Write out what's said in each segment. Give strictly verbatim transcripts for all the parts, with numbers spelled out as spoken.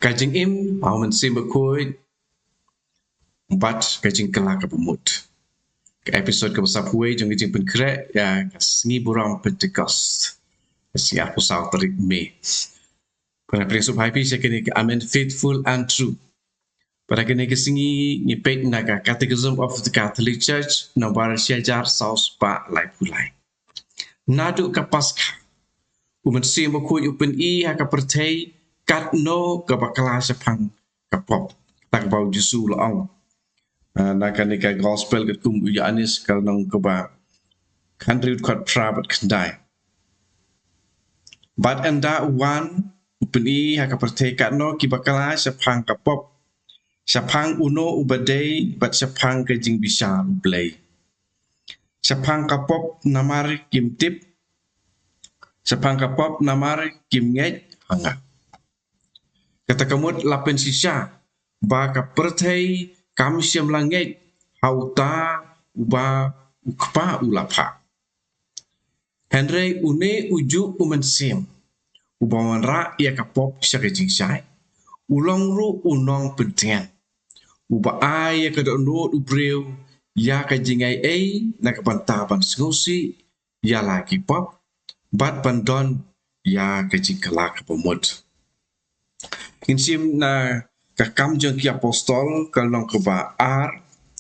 Ka jingim ha u Mynsiem Bakhuid bad ka jingkylla kaba mut. Ka episode kaba saphew wei jong ka jingpynkhreh ïa ka sngi burom Pentecost, ka sngi arphew saw tarik May. Khublei pyrshah ïa phi sha kane ka Amen Faithful and True. Bad ha kane ka sngi ngi peit na ka Catechism of the Catholic Church, nombar shi hajar saw spah laiphew lai. Naduh ka Paskha, u Mynsiem Bakhuid u pyni ha ka pyrthei katno ka bakla shaphang ka pop, kata kaba u Jisu u la ong. Ah, na kane ka Gospel katkum u Ïoannis, ka lynnong kaba khathynriew, dkhot phra bad khyndai. Bad ynda u wan, u pyni ha ka pyrthei katno ki bakla shaphang ka pop, shaphang uno uba dei bad shaphang ka jingbishar U Blei. Shaphang ka pop namar kim tip, shaphang ka pop namar kim ngeit ha nga. Kata ka mut la pynshisha ba ka pyrthei kam shym la ngeit ha uta uba u Kpa u la phah. Hynrei une ujuh u Mynsiem, uba wanrah ïa ka pop sha ka jingshai, u long ruh u nongpyntngen, uba ai ïa ka dohnud u briew ïa ka jingaiei na ka bynta ban sngewsih ïa la ki pop bad ban don ïa ka jingkylla kaba mut. Ngin shim na ka Kam jong ki Apostol, ka lynnong kaba ar,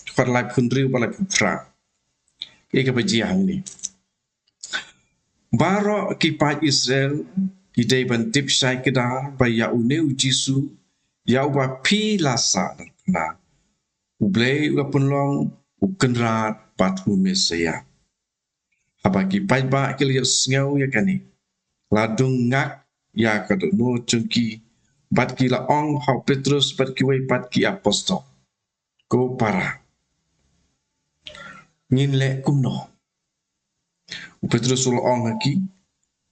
dkhot laiphew hynriew bad laiphew phra. Ïa kaba jia hangne: Baroh ki paid Israel ki dei ban tip shai kdar ba ïa une u Jisu, ïa uba phi la sah na ka bynta, U Blei u la pynlong u Kynrad bad u Messaïah. Haba ki paidbah ki la ïohsngew ïa kane, la dung ngak ïa ka dohnud jong ki, bad ki la ong ha u Petrus bad kiwei pat ki apostol: Ko para, ngin leh kumno? U Petrus u la ong ha ki: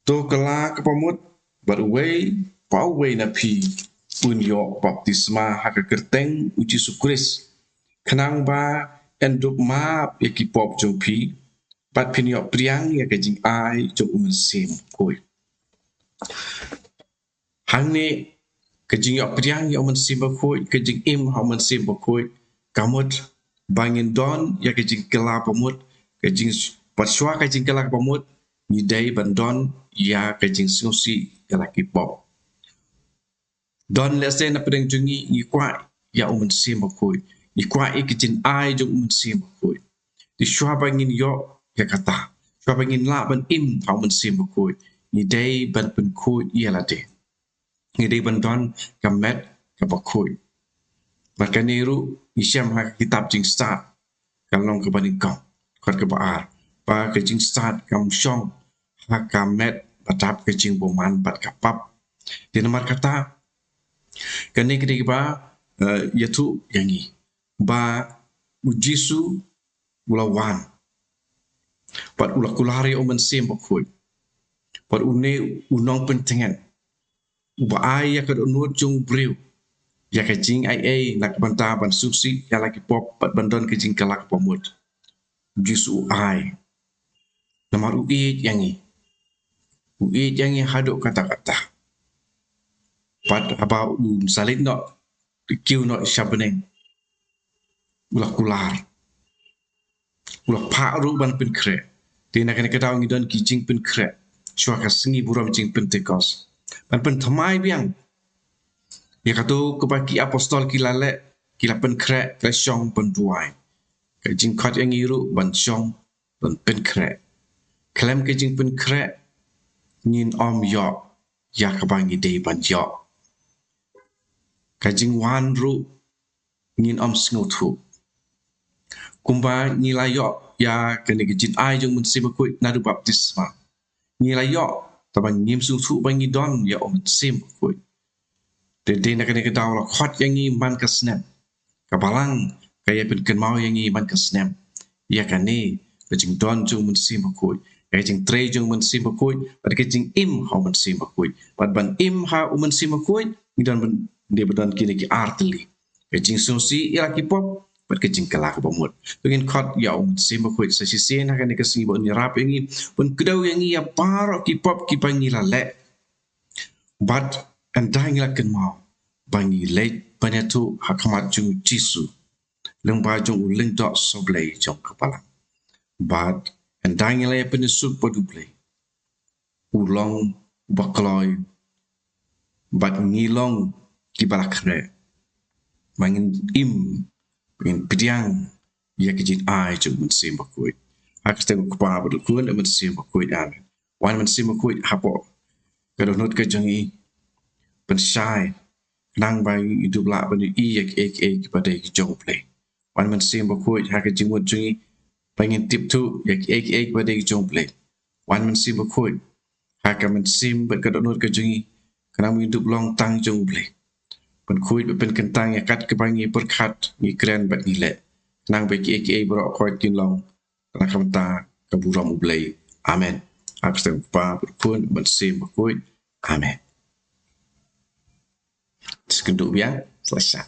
To kylla kaba mut, bad uwei pa uwei na phi un ïoh baptisma ha ka kyrteng u Jisu Khrist, khnang ba yn dup map ïa ki pop jong phi, bad phin ïoh pdiang ïa ka jingai jong u Mynsiem Bakhuid. Hangne ka jingïoh pdiang ïa u Mynsiem Bakhuid, ka jingim ha u Mynsiem Bakhuid, ka mut ba ngin don ïa ka jingkylla ba mut, ka jing, bad shuwa ka jingkylla ba mut, ngi dei ban don ïa ka jingsngewsih ïa la ki pop. Don lehse na pdeng jong ngi, ngi kwah ïa u Mynsiem Bakhuid, ngi kwah ïa ka jingai jong u Mynsiem Bakhuid. Te shuwa ba ngin ïoh ïa kata, shuwa ba ngin lah ban im ha u Mynsiem Bakhuid, ngi dei ban pynkhuid ïa lade. Ngi dei ban don ka met kaba khuid. Bad kane ruh ngi shem ha ka kitab Jingstad, ka lynnong kaba nyngkong, dkhot kaba ar, ba ka jingstad kam shong ha ka met ba dap ka jingbymman bad ka pap. Te namar kata, kane ka dei kaba, eh, ïathuh ïa ngi ba u Jisu u la wan, bad u la kular ïa u Mynsiem Bakhuid, bad une u nongpyntngen, uba ai ïa ka dohnud jong u briew ïa ka jingai ei na ka bynta ban sngewsih ïa la ki pop bad ban don ka jingkylla kaba mut. U Jisu u ai, namar u ïeit ïa ngi. U ïeit ïa ngi haduh katta katta. Bad haba un sa leit noh, kiew noh sha bneng, u la kular, u la phah ruh ban pynkhreh. Te na kane ka daw ngi don ki jingpynkhreh shuwa ka sngi burom jingpentekost, ban pynthymmai biang ïa kato kaba ki apostol ki la leh, ki la pynkhreh, ki la shong ban duwai. Ka jingkhot ïa ngi ruh ban shong ban pynkhreh. Khlem ka jingpynkhreh ngin ym ïoh ïa kaba ngi dei ban ïoh. Ka jingwan ruh ngin ym sngewthuh. Kumba ngi la ïoh ïa kane ka jingai jong u Mynsiem Bakhuid naduh baptisma, ngi la ïoh, tangba ngim sngewthuh ba ngi don ïa u Mynsiem Bakhuid. Te dei na kane ka daw la khot ïa ngi man ka snem. Ka Balang ka ïa pynkynmaw ïa ngi man ka snem ïa kane ka jingdon jong u Mynsiem Bakhuid, ka jingtrei jong u Mynsiem Bakhuid, bad ka jingim ha u Mynsiem Bakhuid. Bad ban im ha u Mynsiem Bakhuid, ngi don ban, dei ban don kine ki ar tylli: ka jingsngewsih ïa la ki pop, bad ka jingkylla kaba mut. To ngin khot ïa u Mynsiem Bakhuid sa shisien ha kane ka sngi ba un ïarap ïa ngi, ban kdew ïa ngi ïa baroh ki pop kiba ngi la leh. Bad ynda ngi la kynmaw ba ngi leit ban ïathuh ha khmat jong u Jisu, lyngba jong u lyngdoh sohblei jong ka balang. Bad ynda ngi la ïa pynsuk bad u Blei, u long uba kloi, bad ngi long kiba la khreh. Ba ngin im, ba ngin pdiang ïa ka jingai jong u Mynsiem Bakhuid. Ha ka kyrteng u Kpa bad u Khun bad u Mynsiem Bakhuid. Amen. Wan Mynsiem Bakhuid hapoh ka dohnud ka jong ngi, pynshai, khnang ba ngi dup lah ban ïohi ïa kiei kiei kiba dei ki jong u Blei. Wan Mynsiem Bakhuid ha ka jingmut jong ngi, ba ngin tip thuh ïa kiei kiei kiba dei ki jong u Blei. Wan Mynsiem Bakhuid ha ka mynsiem bad ka dohnud ka jong ngi, khnang ba ngin dup long tang jong u Blei. Pynkhuid bad pynkyntang ïa kat kaba ngi pyrkhat, ngi kren bad ngi leh, khnang ba kiei kiei baroh khoit kin long na ka bynta ka burom u Blei. Amen. Ha ka kyrteng u Kpa bad u Khun bad u Mynsiem Bakhuid. Amen. Sa kynduh biang, sa sha.